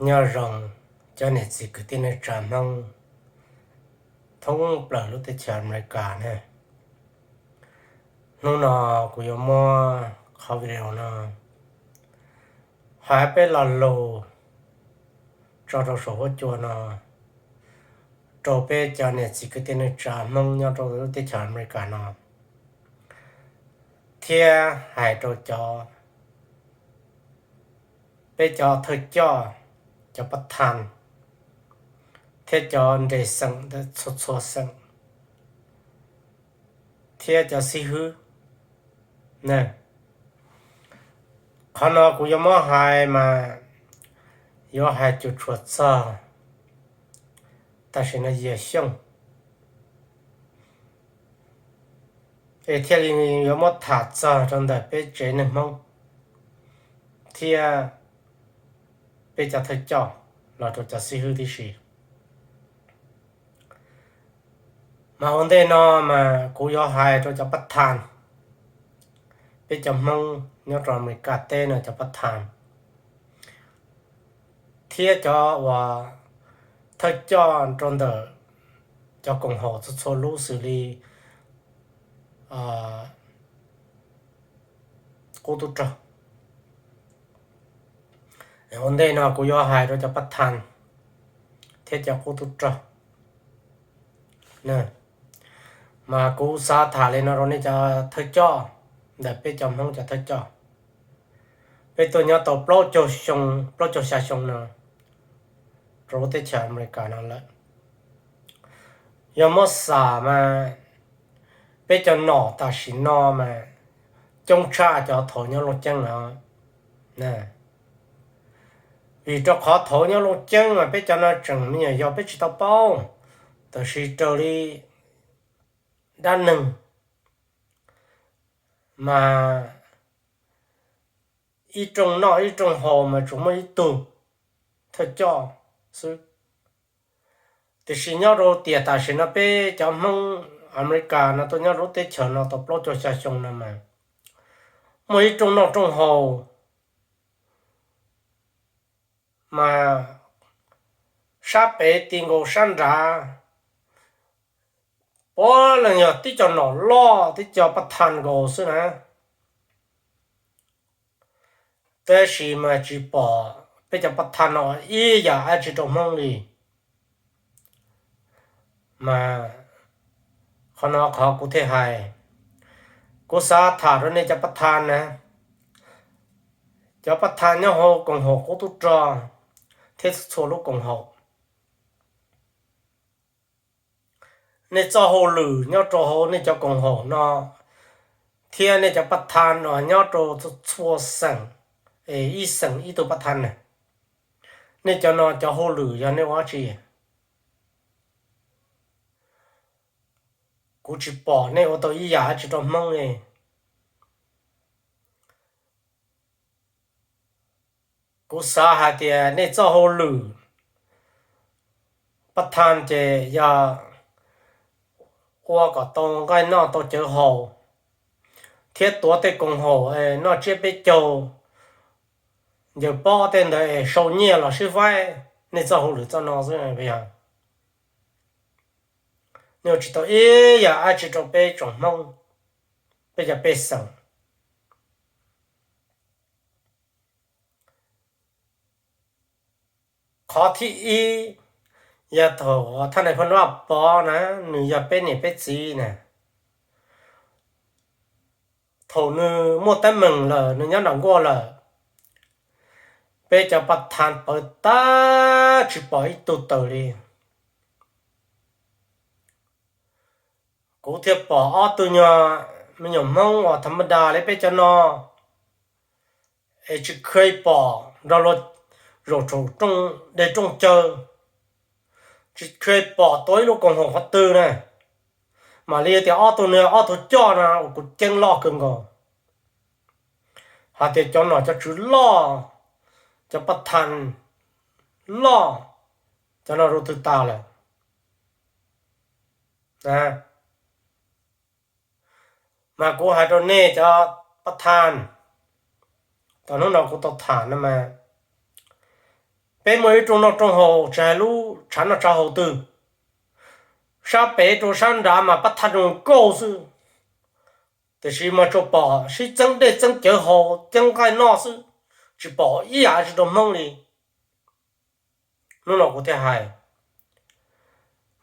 Nyob zoo cov niam txiv kwv tij neej tsa Hmoob thoob plaws lub teb chaws Amelikas na. Hnub no kuv yuav muab qhov video no hais peb lo lus tso rau saum huab cua no rau peb cov niam txiv kwv tij neej tsa Hmoob nyob rau lub teb chaws Amelikas no, thiab hais rau cov, peb cov thawj coj, cov pab thaj, thiab cov nres xeem ntawm txhua txhua xeem, thiab cov xib hwb. Qhov no kuv yuav muab hais mas yuav hais cuam tshuam txog tam sim no Yia Xyooj, es thiaj li yuav muab tham txog rau ntawm peb tsev neeg Hmoob thiab peb cov thawj coj los rau cov xib hwb tib si. Mas ua ntej no mas kuv yuav hais rau cov pab thaj, peb cov Hmoob nyob rau Amelikas teb no cov pab thaj, thiab cov uas thawj coj rau ntawm cov koom haum txhua txhua lub xws li qub tub rog. Ua ntej no kuv yuav hais rau cov pab thaj thiab cov qub tub rog. Mas kuv xav tham li no rau nej cov thawj coj, ntawm peb cov Hmoob cov thawj coj. Peb tuaj nyob tau plaub caug xyoo, plaub caug xya xyoo no rau lub teb chaws Amelikas no lawm. Yog muab xam mas peb cov nom tam sim no mas coob tshaj cov thaum nyob Looj Ceeb no. Vim rau qhov thaum nyob Looj Ceeb mas peb cov no tseem me nyuam yaus peb tsis tau paub, tab sis raws li dab neeg mas ib rooj noj ib rooj haus mas tsuas muaj ib tug thawj coj xwb. Tiam sis nyob rau tiam tam sim no peb cov Hmoob Amelikas no tuaj nyob lub teb chaws no tau plaub caug xya xyoo no mas muaj ib rooj noj rooj haus mas sab pem ti nkaus sab nrad puav leej yog tib co nom loj tib co pab thaj nkaus xwb na. Tab sis mas tsis pom peb cov pab thaj no ib yam dab tsi rau Hmoob li. Mas qhov no qhov kuv thiaj hais, kuv xav tham rau nej cov pab thaj na, cov pab thaj nyob hauv koom haum qub tub rog thiab txhua lub koom haum. Nej txoj hauj lwm nyob rau hauv nej cov koom haum no thiab nej cov pab thaj no nyob rau txhua xeem, es ib xeem ib tug pab thaj na, nej cov no cov hauj lwm yog nej ua dab tsi? Kuv tsis pom nej ua tau ib yam dab tsi rau Hmoob li. Kuv xav hais tias nej txoj hauj lwm pab thaj ces yog ua kom tau nqaij noj tau cawv haus, thiab tuav tej koom haum noj tsiab peb caug, ncaws pob tej ntawd es sau nyiaj los sib faib, nej txoj hauj lwm txoj no xwb. Nej ua tsis tau ib yam dab tsi rau peb tsoom Hmoob, peb cov pej xeem. Qhov thib ib, yog thaum thaj nais phoo Vaj Pov na, nws yog peb niam peb txiv na, thaum nws muaj teeb meem lawm, nws nyob nram nkuaj lawm, peb cov pab thaj pawv tag tsis pom ib tug tawm li. Kuv thiaj pom ob tug nyuag me nyuam Hmoob uas tha ma da li peb cov no, es tsis kheev pom nrog luag zaum saum rooj dej rooj cawv, tsis kheev pom tuav ib lub koom haum qhov twg na. Mam li tias ob tug no ob tug coj no uas kuv ceeb loj kawg nkaus, hais tias cov nom cov tswv loj, cov pab thaj loj, cov no rau twg tas lawm. Mas kuv hais rau nej cov pab thaj, thaum hnub no kuv tau tham no mas, Peb muaj ib rooj noj rooj haus tsis hais lub tshav noj tshav haus twg, sab pem rau sab nrad mas pab thaj zoo nkauj xwb, tiam sis mas tsuas pom sib txeeb dej txeeb cawv haus txeeb nqaij noj xwb, tsis pom ib yam tsis rau Hmoob li. Hnub no kuv thiaj hais,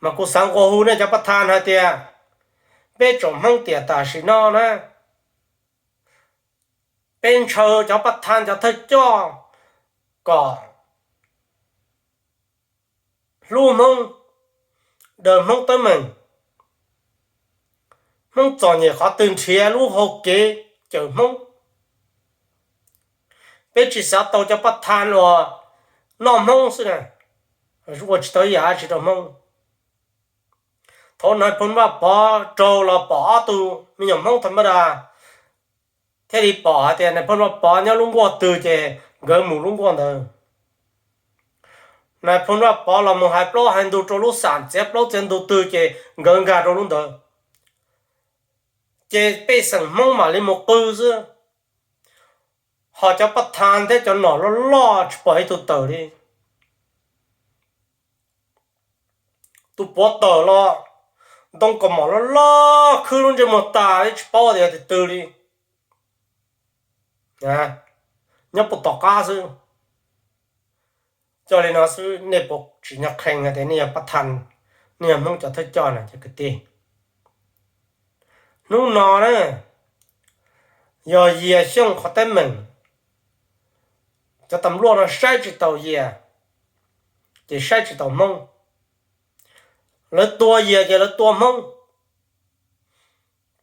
mas kuv xav nqua hu nej cov pab thaj hais tias, peb tsoom Hmoob tiam tam sim no na, peb ntshaw cov pab thaj cov thawj coj kom hlub Hmoob, daws Hmoob teeb meem, Hmoob txom nyem qhov twg nrhiav lub hau kev cawm Hmoob. Peb tsis xav tau cov pab thaj uas noj Hmoob xwb na, ua tsis tau ib yam dab tsi rau Hmoob. Thaum Nais Phoo Vaj Pov raug los pom ob tug me nyuam Hmoob tha ma da, thiaj li pom hais tias Nais Phoo Vaj Pov nyob lub nkuaj twg ces nkawd mus lub nkuaj ntawd. Nais Phoo Vaj Pov los mus hais plaub hais ntug rau lub xam txiav plaub txiav ntug twg ces nkawd nkag rau lub ntawd. Ces pej xeem Hmoob mam li mus qw xwb, ho cov pab thaj thiab cov nom loj loj tsis pom ib tug tawm li. Tus puav tawm los ntoo kaus mom loj loj khwb lub ntsej muag tas tsis paub tias tus twg li, nyob puag tom qab xwb. Coj li no xwb nej puas tsim nyog qhee hais tias nej yog pab thaj, nej yog Hmoob cov thawj coj na cov kwv tij? Hnub no na, yog Yias Xyooj qhov teeb meem, cov tas luaj no saib tsis taus Yias, ces saib tsis taus Hmoob. Lawv tua Yias ces lawv tua Hmoob.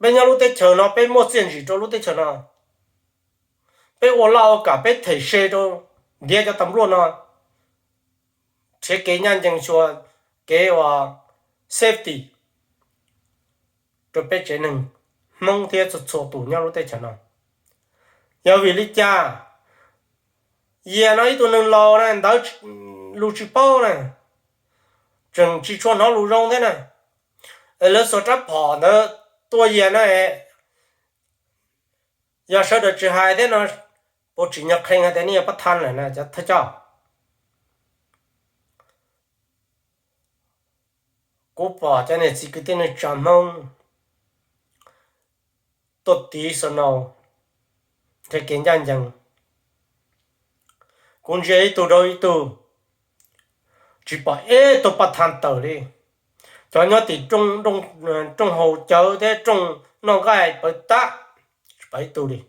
Peb nyob lub teb chaws no peb muaj txiaj ntsim rau lub teb chaws no, peb ua laj ua kam peb them se rau ntiav cov tas luaj no, nrhiav kev ncaj ncees xyuas kev uas safety rau peb tsev neeg Hmoob thiab txhua txhua tus nyob lub teb chaws no. Yog vim li cas Yias no ib tug neeg laus na ntawd lus tsis paub na, tseem tsis tshua hnov lus zoo thiab na, es lawv xuas rab phom ntawd tua Yias na, yog sawv daws tsis hais thiab no, puas tsim nyog qhee hais tias nej yog pab thaj lawm na cov thawj coj? Kuv pom cov niam txiv kwv tij neej tsa Hmoob tuaj tiv xo nau nrhiav kev ncaj ncees, kuv ntsia ib tug rau ib tug, tsis pom ib tug pab thaj tawm li. Cov nyob tim rooj haus cawv thiab rooj noj nqaij pawv tab, tsis pom ib tug li.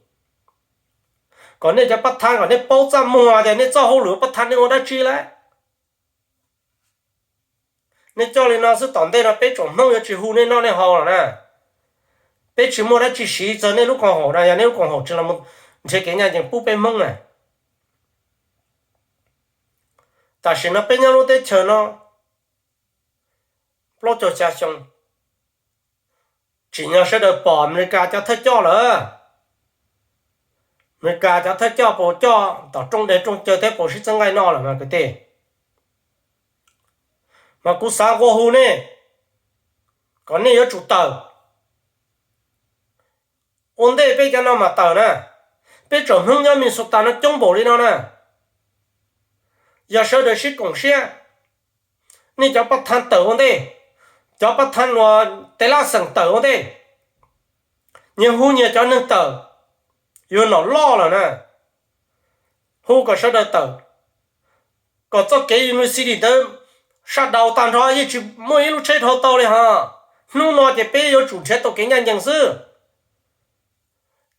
Kom nej cov pab thaj kom nej paub txaj muag tias nej txoj hauj lwm pab thaj nej ua dab tsi lawm. Nej coj li no xwb tom ntej no peb tsoom Hmoob yuav tsis hu nej noj nej haus lawm na. Peb tsis muaj dab tsi siv txog nej lub koom haum no, yog nej lub koom haum tsis los nrhiav kev ncaj ncees pub peb Hmoob na. Tam sim no peb nyob lub teb chaws no plaub caug xya xyoo, tsim nyog sawv daws pom Amelikas cov thawj coj lawm. Amelikas cov thawj coj puas coj tom rooj deg rooj cawv thiab puas sib txeeb nqaij noj lawm mas kwv tij? Mas kuv xav nqua hu nej kom nej yuav tsum tawm. Ua ntej peb cov no mas tawm na. Peb tsoom Hmoob nyob Minnesota no coob npaum li no na. Yog sawv daws sib koom siab, nej cov pab thaj tawm ua ntej, cov pab thaj uas tej lab xeem tawm ua ntej. Nyias hu nyias cov neeg tawm, yuav nom loj lawm na. Hu kom sawv daws tawm, kom txoj kev university ntawd saj daus tag nrho yeej tsis muaj ib lub tsheb dhau tau li ho. Hnub no ces peb yuav tsum nrhiav tau kev ncaj ncees xwb.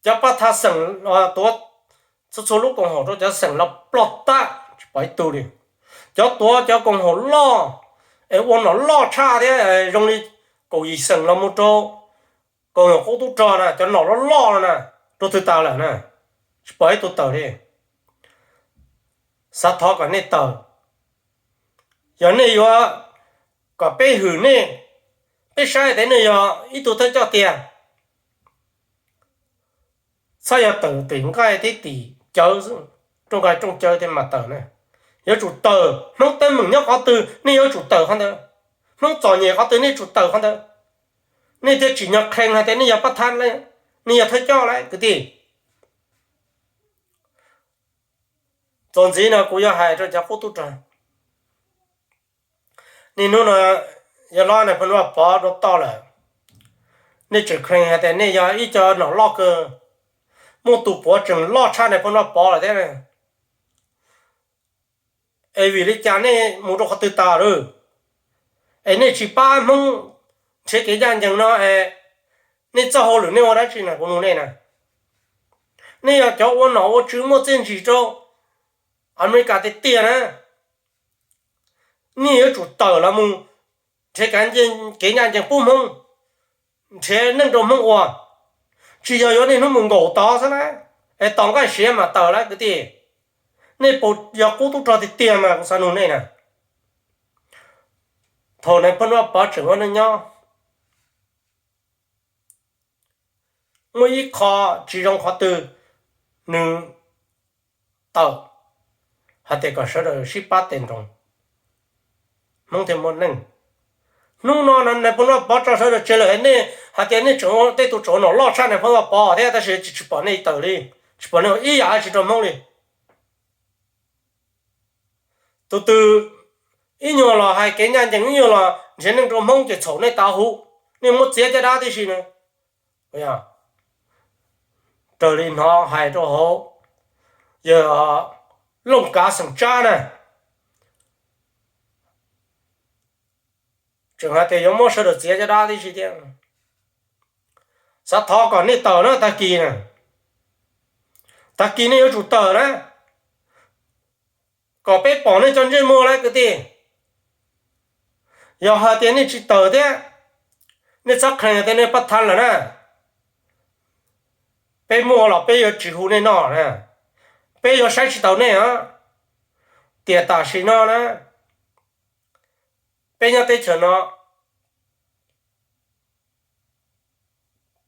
Cov pab thaj xeem tuav txhua txhua lub koom haum rau cov xeem los ploj tag tsis pom ib tug li. Cov tuav cov koom haum loj es ua nom loj tshaj thiab zoo li kaum yim xeem los mus rau koom haum qub tub rog na, cov nom loj loj no na, rau twg tas lawm na, tsis pom ib tug tawm li. Xav thov kom nej tawm. Yog nej yuav kom peb hwm nej, peb saib tias nej yog ib tug thawj coj tiag, txhob yog tawm tim nqaij thiab tim cawv, rooj nqaij rooj cawv thiab mas tawm na. Yuav tsum tawm, Hmoob teeb meem nyob qhov twg nej yuav tsum tawm qhov ntawd. Hmoob txom nyem qhov twg nej tsum tawm qhov ntawd. Nej thiaj tsim nyog qhee hais tias nej yog pab thaj, nej yog thawj coj lawm kwv tij. Txuas ntxiv no kuv yuav hais rau cov qub tub rog, niaj hnub no yog hlob Nais Phoo Vaj Pov dua toj lawm, nej tseem kheev hais tias nej yog ib co nom loj kawg, muaj tus puav tseem loj tshaj Nais Phoo Vaj Pov lawm thiab. Es vim li cas nej mus rau qhov twg tas lawm? Es nej tsis pab Hmoob nrhiav kev ncaj ncees no es nej txoj hauj lwm nej ua dab tsi na, kuv nug nej na? Nej yog cov ua nom ua tswv muaj txiaj ntsig rau Amelikas tiag tiag na, nej yuav tsum tawm los mus nrhiav kev ncaj ncees pub Hmoob, nrhiav neej rau Hmoob ua, tsis yog yuav niaj hnub mus nkaum tod xwb na, es tos nqaij siav mas tawm lawm kwv tij. Nej puas yog qub tub rog tiag tiag mas kuv xav nug nej na. Thaum Nais Phoo Vaj Pov tseem ua neej nyob, muaj ib qho tsis zoo qhov twg nws tawm hais tias kom sawv daws sib pab tes nroos, Hmoob thiaj muaj neej. Hnub no Nais Phoo Vaj Pov tso sawv daws tseg lawm, nej hais tias nej tseem ua tej tus tseem ua nom loj tshaj Nais Phoo Vaj Pov thiab, tab sis tsis pom nej tawm li, tsis pom nej ua ib yam dab tsi rau Hmoob li. Tus twg ib nyuag los hais kev ncaj ncees, ib nyuag los nrhiav neej rau Hmoob ces txhaum nej tav huv, nej muab txiav caj dab tib si na. Raws li hnov hais rau hauv, yog Looj Kav xeem Tsab na, tseem hais tias yuav muab sawv daws txiav caj dab tib si thiab. Xav thov kom nej tawm na tag kis na, tag kis nej yuav tsum tawm na, kom peb pom nej cov ntsej muag lawm kwv tij. Yog hais tias nej tsis tawm thiab, nej txhob kheev tias nej pab thab lawm na, peb muaj los peb yuav tsis hu nej noj na, peb yuav saib tsis taus nej os. Tiam tam sim no na, peb nyob teb chaws no,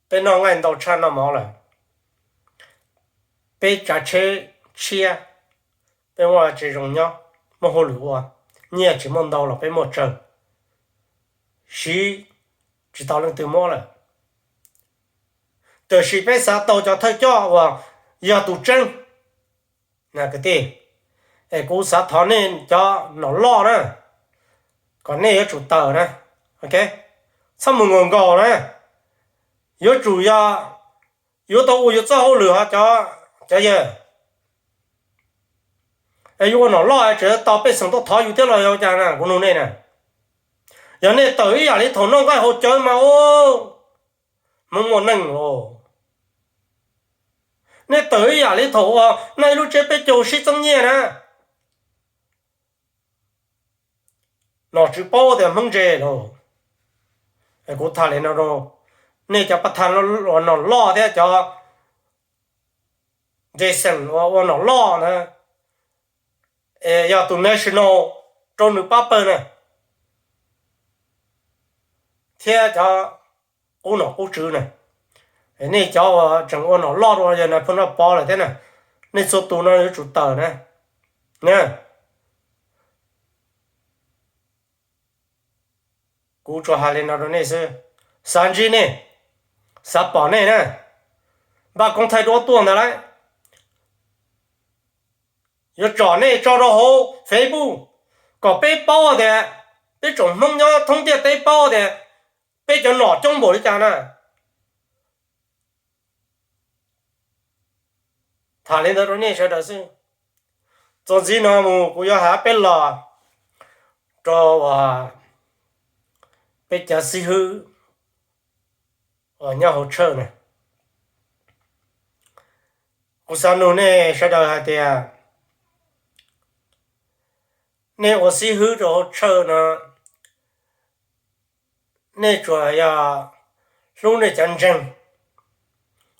peb noj nqaij ntau tshaj noj mov lawm, peb tsav tsheb tshiab, peb muaj tsev zoo nyob, muaj hauj lwm ua, nyiaj tsis muaj ntau los peb muaj tsawg, siv tsis tau leej twg muab lawm. Tiam sis peb xav tau cov thawj coj uas yog tus tseeb na kwv tij. Es kuv xav thov nej cov nom loj na, kom nej yuav tsum tawm na, txhob mus nkaus nkaus na, yuav tsum yog yuav tau ua yuav txoj hauj lwm ho cov yawg. Es yuav ua nom loj es tseem tau pej xeem tuaj thov yus thiab los yog cas na, kuv nug nej na. Yog nej tawm ib yam li thaum noj nqaij haus cawv mas, Hmoob muaj neej los. Nej tawm ib yam li thaum uas noj ib lub tsiab peb caug sib txeeb nyiaj na. Nom tswv paub tias Hmoob ntse los. Kuv tham li no rau nej cov pab thab nom loj thiab cov ntse xeem uas ua nom loj na, yog tus national rau nws pab pawg na, thiab cov qub nom qub tswv na, nej cov uas tseem ua nom loj dua yawg Nais Phoo Vaj Pov lawm thiab na, nej txhua tus no yuav tsum tawm na. Kuv tsuas hais li no rau nej xwb, xav ntsib nej, xav pom nej na. Npaj koob thaij duab tuaj ntag lauj. Yuav tsom nej tso rau hauv Facebook kom peb paub tias peb tsoom Hmoob nyob thoob ntiaj teb paub tias peb cov nom coob npaum li cas na. Tham li ntawd rau nej sawv daws xwb. Txuas ntxiv no mus kuv yuav hais peb los rau peb cov xib hwb uas nyob hauv tshawj na. Kuv xav nug nej sawv daws hais tias nej ua xib hwb rau hauv tshawj no, nej tsuas yog hlub nej cov ntseeg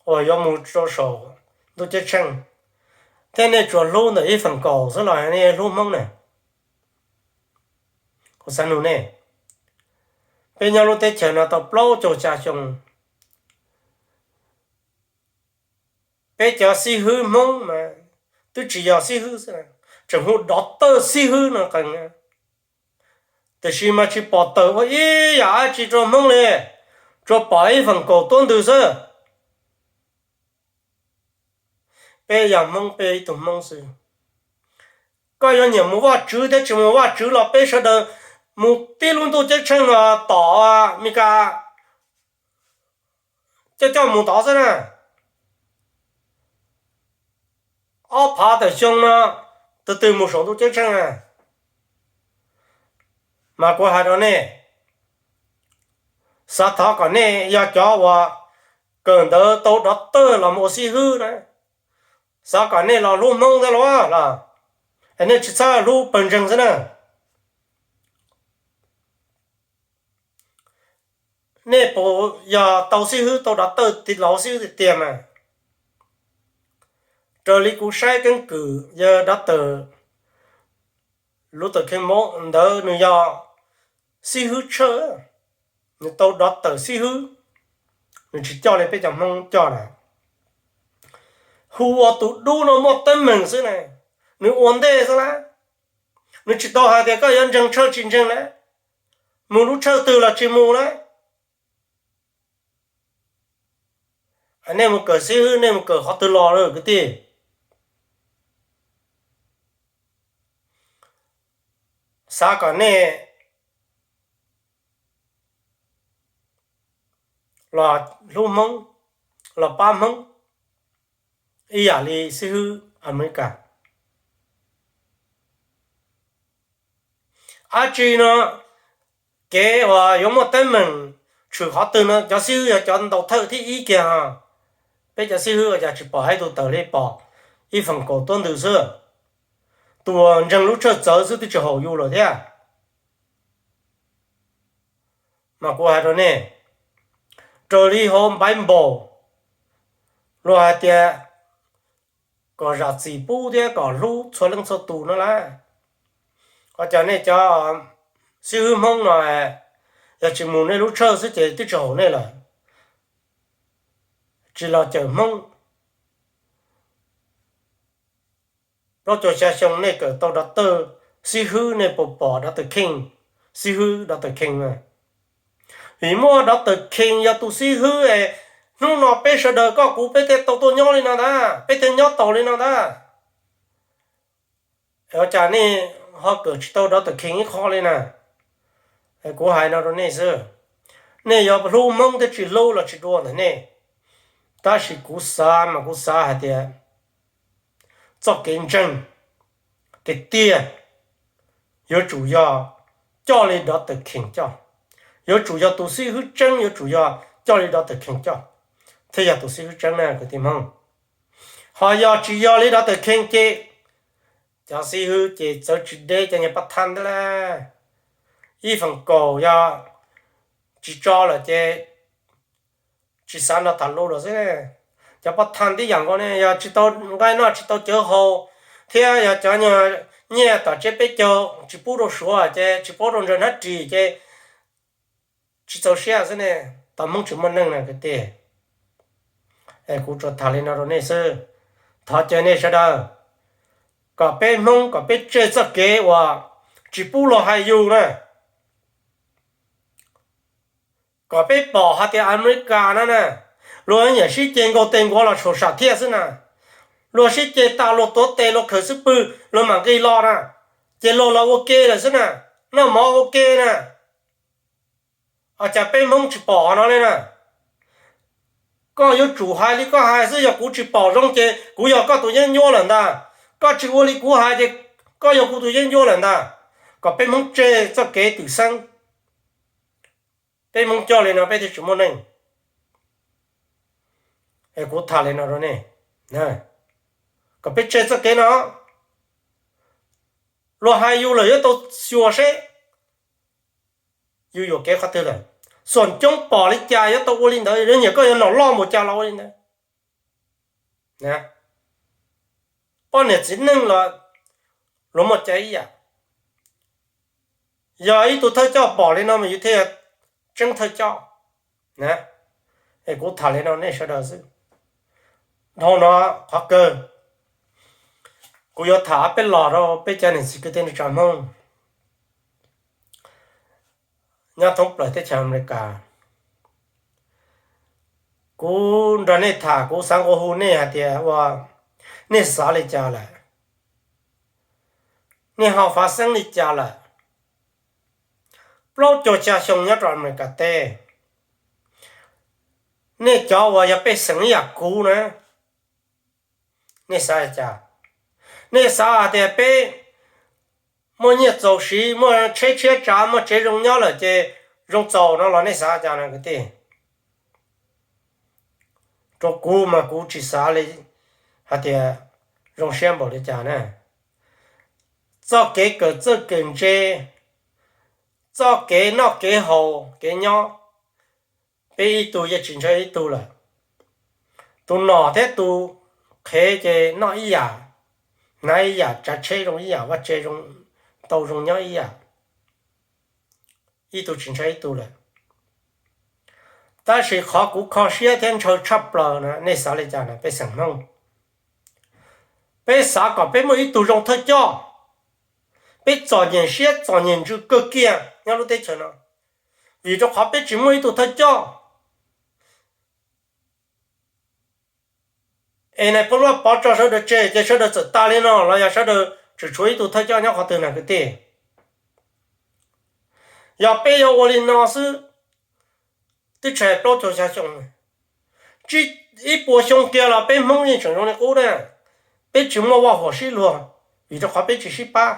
uas yuav mus rau saum ntuj ceeb tsheej, thiab nej tsuas hlub ntawm ib feem kaum xwb los nej hlub Hmoob na? Kuv xav nug nej, peb nyob lub teb chaws no tau plaub caug xya xyoo, peb cov xib hwb Hmoob mas twb tsis yog xib hwb xwb, tseem hu dov tawj xib hwb no qees, tiam sis mas tsis pom tawm ua ib yam dab tsi rau Hmoob li, tsuas pom ib feem kaum tuab ntwg xwb. Peb yog Hmoob, peb ib tug Hmoob xwb, Koj yuav nyiam mus Vajtswv thiab tsis mus Vajtswv los peb sawv daws mus tib lub ntuj ceeb tsheej no tom Amelikas coj coj mus tod xwb na. Ob phav tawm xyoo no tus twg mus saum ntuj ceeb tsheej na? Mas kuv hais rau nej, xav thov kom nej yog cov uas kawm ntawv tau dov tawj los mus ua xib hwb na, xav kom nej los hlub Hmoob thiab los, nej tsis txhob hlub pawg ntseeg xwb na. Nej puas yog tau xib hwb tau dov tawj los ua xib hwb tiag tiag mas? Raws li kuv saib keeb kwm yog dov tawm, lub tawm kheej mob ntawd nws yog xib hwb tshawj, nws tau dov tawm xib hwb, nws tsis coj li peb cov Hmoob coj na. Hu ua tus dub no muaj teeb meem xwb na, nws ua ntej xwb na, nws tsis tau hais tias koj yuav ntseeg tshawj tsis ntseeg na, mus lub tshawj twg los tsis mus na. Nej mus kawm xib hwb nej mus kawm qhov twg los lawm kwv tij? Xav kom nej los hlub Hmoob, los pab Hmoob ib yam li xib hwb Amelikas. Dab tsi no kev uas yuav muaj teeb meem tshwm qhov twg no cov xib hwb yog cov ntaus thawj thib ib kiag ho. Peb cov xib hwb ua cas tsis pom ib tug tawm li, pom ib feem kaum tuab ntws xwb. Tus uas ntseeg lub tshawj txawv xwb twb tsis haum yus lawm thiab. Mas kuv hais rau nej, raws li hauv Bible luag hais tias kom zam txim pub thiab kom hlub txhua leej txhua tus no lawm. Ua cas nej cov xib hwb Hmoob no yog tsis mus nej lub tshawj xwb ces twb tsis haum nej lawm, tsis los cawm Hmoob. Plaub caug xya xyoo nej kawm tau dov tawj xib hwb, nej puas pom dov tawm kheej, xib hwb dov tawm kheej na? Vim muaj dov tawm kheej yog tus xib hwb es hnub no peb sawv daws koj kuv peb thiaj tau tuaj nyob li no ntag, peb thiaj nyob tau li no ntag. Ua cas nej ho kawm tsis tau dov tawm kheej ib qho li na? Kuv hais no rau nej xwb, nej yuav hlub Hmoob thiab tsis hlub los tsis dua ntawm nej, tab sis kuv xav mas kuv xav hais tias txoj kev ntseeg tiag tiag yuav tsum yog coj li dov tawm kheej coj, yuav tsum yog tus xib hwb tseeb yuav tsum yog coj li dov tawm kheej coj thiaj yog tus xib hwb tseeb na kwv tij Hmoob. Ho yog tsis yog li dov tawm kheej ces cov xib hwb ces txawv tsis deb cov nyuag pab thaj ntawd lawm. Ib feem kaum yog tsis tso lawm ces tsis xav nrog tham lus lawm xwb. Cov pab thaj tib yam nkaus ne, yog tsis tau nqaij noj tsis tau cawv haus thiab yog cov nyuag nyiaj tom tsiab peb caug tsis pub rau Suav ces tsis pub rau ntawm hnab ris ces tsis txaus siab xwb ne. Tau Hmoob tsis muaj neej na kwv tij. Es kuv tsuas tham li no rau nej xwb. Thov caw nej sawv daws kom peb Hmoob kom peb tseg txoj kev uas tsis pub luag hais yus na. Kom peb pom hais tias Amelikas no na, luag nyiam sib ceg nkaug tes nkuav los saum sam thiaj xwb na. Luag sib ceg tas luag tuav tes luag khawm xub pwg luag mam nqis los na, ces luag los ua ke lawm xwb na, noj mov ua ke na. Ua cas peb Hmoob tsis pom no li na? Koj yuav tsum hais li koj hais xwb, yog kuv tsis pom zoo ces kuv yog koj tus yeeb ncuab lawm ntag. Koj tsis ua li kuv hais ces koj yog kuv tus yeeb ncuab lawm ntag. Kom peb Hmoob tseg txoj kev twm xeeb, peb Hmoob coj li no peb thiaj tsis muaj neej. Es kuv tham li no rau nej, kom peb tseg txoj kev no. Luag hais yus lawm yuav tau xyuas seb yus yuam kev qhov twg lawm. Xuam coob pom li cas yuav tau ua li ntawd, yuav nyiam koj yuav nom loj npaum cas los ua li ntawd. Poj niam txiv neej los luag muaj cai ib yam. Yog ib tug thawj coj pom li no mas yus thiaj yog tseeb thawj coj. Es kuv tham li no nej sawv daws xwb. Dhau no qhov kawg, kuv yuav tham peb los rau peb cov niam txiv kwv tij neej tsa Hmoob nyob thoob plaws teb chaws Amelikas. Kuv nrog nej tham, kuv xav nqua hu nej hais tias ua nej xav li cas lawm. Nej ho fav xeeb li cas lawm? Plaub caug xya xyoo nyob rau Amelikas teb, nej cov uas yog pej xeem ib yam kuv na, nej xav li cas? Nej xav hais tias peb muaj nyiaj txaus siv, muaj tsheb tshiab tsav, muaj tsev zoo nyob lawm ces zoo txaus no los nej xav li cas na kwv tij? Rau kuv mas kuv tsis xav li hais tias zoo siab npaum li cas na. Txoj kev kawm txawj kawm ntse, txoj kev noj kev haus kev nyob, peb ib tug yeej tsis ntshaw ib tug lawm. Tus nom thiab tus qhev ces noj ib yam, hnav ib yam, tsav tsheb zoo ib yam, vaj tse tau zoo nyob ib yam, ib tug tsis ntshaw ib tug lawm. Tab sis qhov kuv kho siab thiab ntshaw tshaj plaws na, nej xav li cas na pej xeem Hmoob? Peb xav kom peb muaj ib tug zoo thawj coj, peb txom nyem siab txom nyem ntsws kawg kiag nyob lub teb chaws no, vim rau qhov peb tsis muaj ib tug thawj coj. Es nais phoo Vaj Pov tso sawv daws tseg ces sawv daws txawm tas li no los yog sawv daws tseem tshuav ib tug thawj coj nyob qhov twg na kwv tij? Yog peb yuav ua li no xwb, twb tsis hais plaub caug xya xyoo, ib puas xyoo kiag los peb Hmoob yeej tseem zoo li qub na. Peb tsis muaj vaj huam sib luag, vim rau qhov peb tsis sib pab.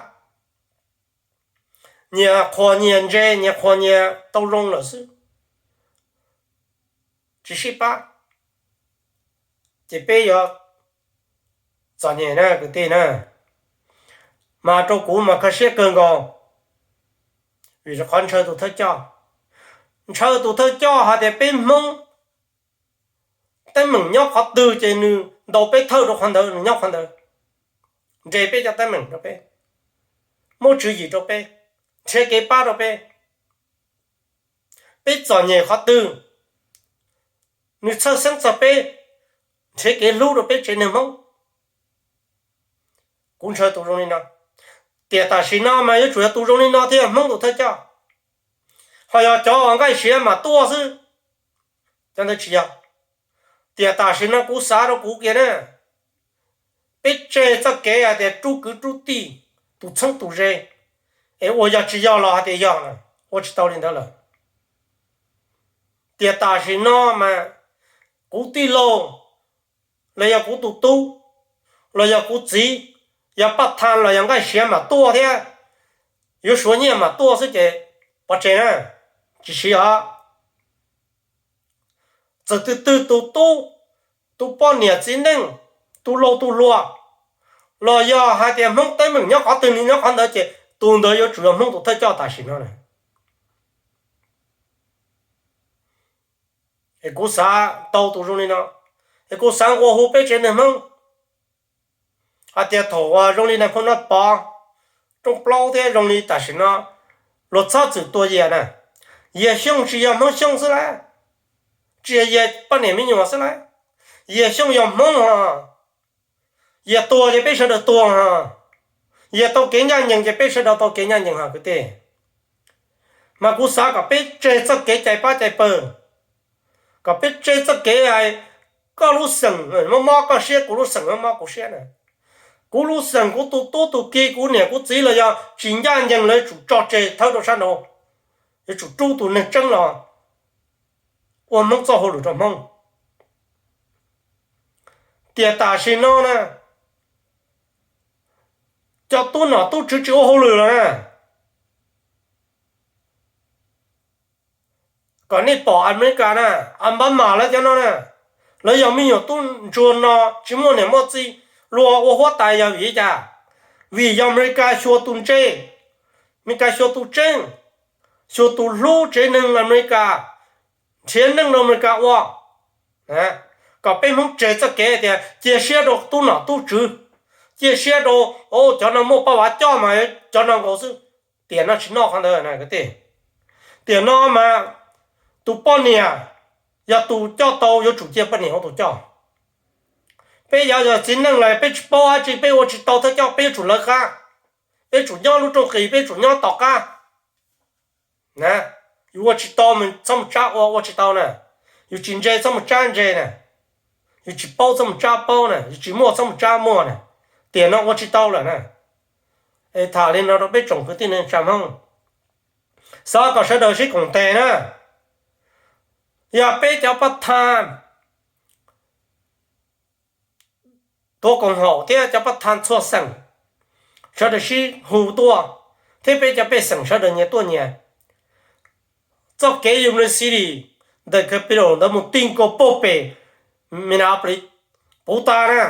Nyias qhuas nyias ntse, nyias qhuas nyias tau zoo lawm xwb, tsis sib pab, ces peb yuav txom nyem na kwv tij na. Mas rau kuv mas kho siab kawg nkaus, vim rau qhov ntshaw tus thawj coj, ntshaw tus thawj coj hais tias peb Hmoob teeb meem nyob qhov twg ces nws ntaus peb thawj rau qhov ntawd, nws nyob qhov ntawd, nres peb cov teeb meem rau peb, muab tswv yim rau peb, nrhiav kev pab rau peb. Peb txom nyem qhov twg, nws txhawj xeeb txog peb, nrhiav kev hlub rau peb tsev neeg Hmoob. Kuv ntshaw tus zoo li no, tiam tam sim no mas yuav tsum yog tus zoo li no thiaj yog Hmoob tus thawj coj. Ho yog cov uas nqaij siav mam tuaj xwb, cov ntawd tsis yog. Tiam tam sim no kuv xav rau kuv kiag na, peb tseg txoj kev hais tias rub kwv rub tij, tus txheeb tus ze, es ua yog tsis yog los hais tias yog, ua tsis tau li ntawd lawm. Tiam tam sim no mas kuv tij laug, los yog kuv tus tub, los yog kuv txiv, yog paj thaj los yog nqaij siav mam tuaj thiab, yuav suav nyiaj mam tuaj xwb ces pov tseg na, tsis siv os. Txawm twg twg tus tub, tus poj niam txiv neej, tus laus tus hluas, los yog hais tias Hmoob teeb meem nyob qhov twg nws nyob qhov ntawd ces tus ntawd yuav tsum yog Hmoob tus thawj coj tam sim no na. Es kuv xav tau tus zoo li no, es kuv xav nqua hu peb tsev neeg Hmoob hais tias thaum uas zoo li nais phoo Vaj Pov, Rooj Plaub thiab zoo li tam sim no, luag txhob txwm tua Yias na. Yias Xyooj tsis yog Hmoob Xyooj xwb lawm, tsis yog Yias poj niam me nyuam xwb lawm, Yias Xyooj yog Hmoob os. Yias tuag ces peb sawv daws tuag os. Yias tau kev ncaj ncees ces peb sawv daws tau kev ncaj ncees os kwv tij. Mas kuv xav kom peb tseg txoj kev cais pab cais pawg, kom peb tseg txoj kev hais koj lub xeem mob mob koj siab, kuv lub xeem mob mob kuv siab na. Kuv lub xeem, kuv tus tub tus kiv, kuv niam kuv txiv los yog tsis ncaj ncees los yuav tsum tso tseg thawb rau sab nraud, yuav tsum rub tus neeg tseeb los ua Hmoob txoj hauj lwm rau Hmoob. Tiam tam sim no na, cov tub nom tub tswv tsis ua hauj lwm lawm na. Kom nej pom Amelikas na, Obama lawv cov no na, lawv yog me nyuam tub ntsuag no, tsis muaj niam muaj txiv, luag ua huab tais yog vim li cas? Vim yog Amelikas xyuas tus ntse, Amelikas xyuas tus tseeb, xyuas tus hlub tsev neeg Amelikas, nrhiav neej rau Amelikas ua. Kom peb Hmoob tseg txoj kev tias cia siab rau tub nom tub tswv, cia siab rau cov no muaj paj vav coj mas cov no nkaus xwb. Tiam no tsis noj qhov ntawd na kwv tij. Tiam no mas tus poj niam yog tus coj tau yuav tsum cia poj niam ua tus coj. Peb yog txiv neej lawm peb tsis paub dab tsi, peb ua tsis tau thawj coj, peb yuav tsum lawv qab, peb tsum nyob lub rooj qis, peb tsum nyob tom qab. Yus ua tsis tau mas txhob mus tsab ua, ua tsis tau na. Yus tsis ntse txhob mus tsab ntse na. Yus tsis paub txhob mus tsab paub na, yus tsis muaj txhob mus tsab muaj na. Tiam no ua tsis tau lawm na. Es tham li no rau peb tsoom kwv tij neej tsa Hmoob, xav kom sawv daws sib koom tes na. Yog peb cov pab thaj tuav koom haum thiab cov pab thaj txhua xeem, sawv daws sib hu tuaj, thiab peb cov pej xeem sawv daws nyias tuaj nyias, txoj kev university ntawm capital ntawd mus ti nkaus puag pem Minneapolis puv tas na,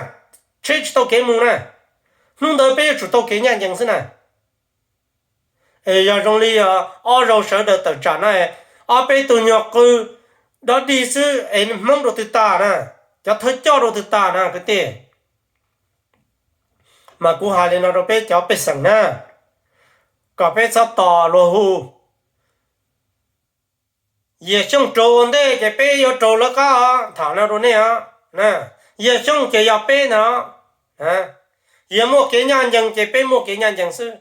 tsheb tsis tau kev mus na. Hnub ntawd peb yuav tsum tau kev ncaj ncees xwb na. Es yog zoo li ob zaug sawv daws tawm tsam na, ob peb tug nyuag qw dob dig xwb es Hmoob rau twg tas na, cov thawj coj rau twg tas na kwv tij. Mas kuv hais li no rau peb cov pej xeem na, kom peb txhob tos luag hu. Yawg Xyooj raug ua ntej ces peb yuav raug lawv qab os, tham no rau nej os. Yawg Xyooj ces yog peb ntag. Yawg muaj kev ncaj ncees ces peb muaj kev ncaj ncees xwb.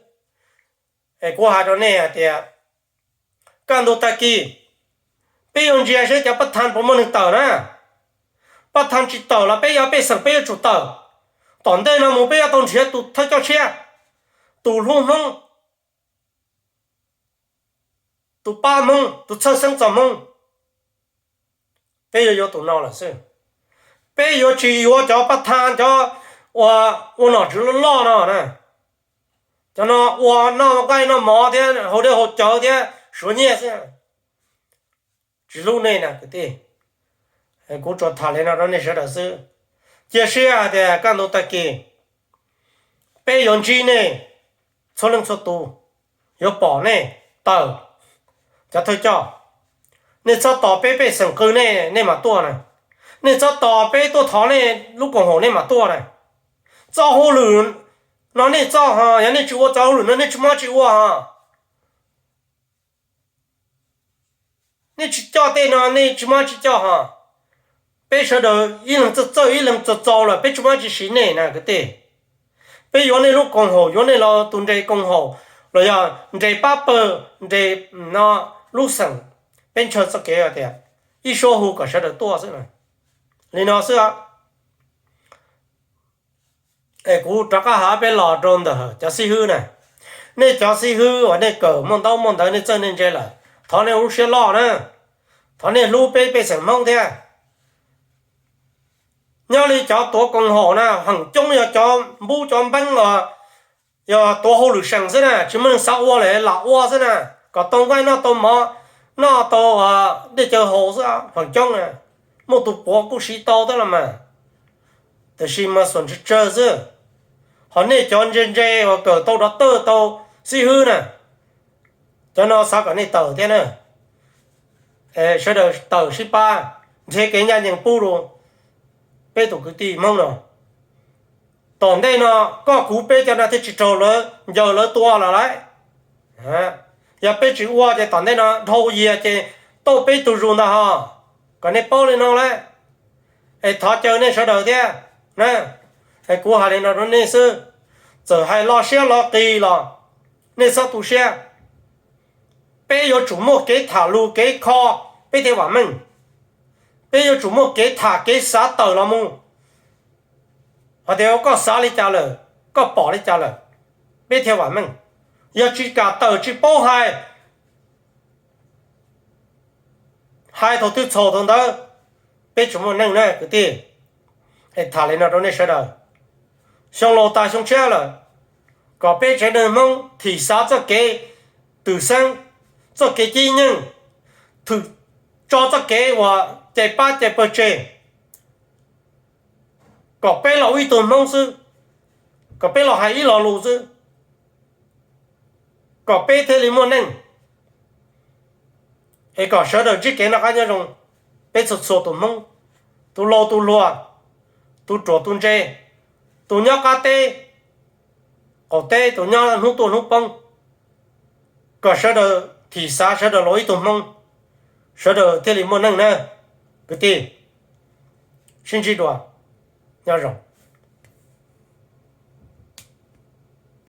Es kuv hais rau nej hais tias, kaj ntug tag kis peb yuav ntsia seb cov pab thaj puas muaj neeg tawm na. Pab thaj tsis tawm los peb yog pej xeem peb yuav tsum tawm. Tom ntej no mus peb yuav tau nrhiav tus thawj coj tshiab, tus hlub Hmoob, tus pab Hmoob, tus txhawj xeeb txog Hmoob. Peb yuav yuav tus no lawm xwb. Peb yuav tsis yuav cov pab thaj cov ua nom tswv loj loj no na. Cov no ua noj nqaij noj mov thiab haus dej haus cawv thiab suav nyiaj xwb. Tsis hlub nej na kwv tij. Kuv tsuas tham li no rau nej sawv daws xwb. Cia siab hais tias kaj ntug tag kis peb yuav ntsib nej txhua leej txhua tus, yuav pom nej tawm cov thawj coj. Nej txhob tos peb pej xeem qw nej, nej mam tuaj na. Nej txhob tos peb tuaj thov nej lub koom haum nej mam tuaj na. Txoj hauj lwm no nej txoj ho, yog nej tsis ua txoj hauj lwm no nej tsis muaj dab tsi ua ho. Nej tsis coj tej no nej tsis muaj dab tsi coj ho. Peb sawv daws ib leeg txawj txawj ib leeg txaus txaus lawm peb tsis muaj dab tsi siv nej na kwv tij. Peb yuav nej lub koom haum, yuav nej los tus nres koom haum los yog nres pab pawg, nres no lub xeem, peb ntshaw txoj kev tias ib suab hu kom sawv daws tuaj xwb na. Li no xwb. Es kuv rov qab hais peb los rau ntawm cov xib hwb na. Nej cov xib hwb uas nej kawm muaj ntaub muaj ntawv nej txawj nej ntse lawm, thov nej ua lub siab loj na. Thov nej hlub peb pej xeem Hmoob thiab. Nyob li cov tuav koom haum na, feem coob yog cov npub cov npeeb los yog tuav hauj lwm seem xwb na, tsis muaj neeg xav ua lawm lam ua xwb na, kom tau nqaij noj tau mov, noj tau dej cawv haus xwb feem coob na. Muaj tus puav kuj siv tau thiab los mas, tiam sis mas xuam tsawg tsawg xwb. Ho nej cov ntse ntse uas kawm tau doctor tau xib hwb na, cov no xav kom nej tawm thiab na. Sawv daws tawm sib pab nrhiav kev ncaj ncees pub rau peb tus kwv tij Hmoob no. Tom ntej no koj kuv peb cov no thiaj tsis raug lawv ncaws lawv tua los lauj. Yog peb tsis ua ces tom ntej no dhau yias ces tauj peb tug zus ntag ho. Kom nej paub li no lauj. Es thov caw nej sawv daws thiab na. Es kuv hais li no rau nej xwb, txawm hais lo siab lo qis los nej txhob tu siab. Peb yuav tsum muaj kev tham lus kev kho, peb thiaj vam meej. Peb yuav tsum muaj kev tham kev xav tawm los mus. Hos tias koj xav li cas lawm, koj pom li cas lawm, peb thiaj vam meej. Yog tsis kam tawm tsis paub hais, hais thaum twg txhaum thaum ntawd, peb tsis muaj neej na kwv tij. Es tham li no rau nej sawv daws, xyoo laus tas xyoo tshiab lawm, kom peb tsev neeg Hmoob thim xav txoj kev twm xeeb, txoj kev cib nyeej, thim tso txoj kev uas cais pab cais pawg tseg, kom peb los ua ib tug Hmoob xwb, kom peb los hais ib lo lus xwb, kom peb thiaj li muaj neej. Es kom sawv daws ntsib kev noj qab nyob zoo, peb txhua txhua tus Hmoob, tus laus tus hluas, tus ruam tus ntse, tus nyob qab teb qaum teb, tus nyob hnub tuaj hnub poob, kom sawv daws thim xav sawv daws los ib tug Hmoob, sawv daws thiaj li muaj neej na kwv tij. Sib ntsib dua, nyob zoo.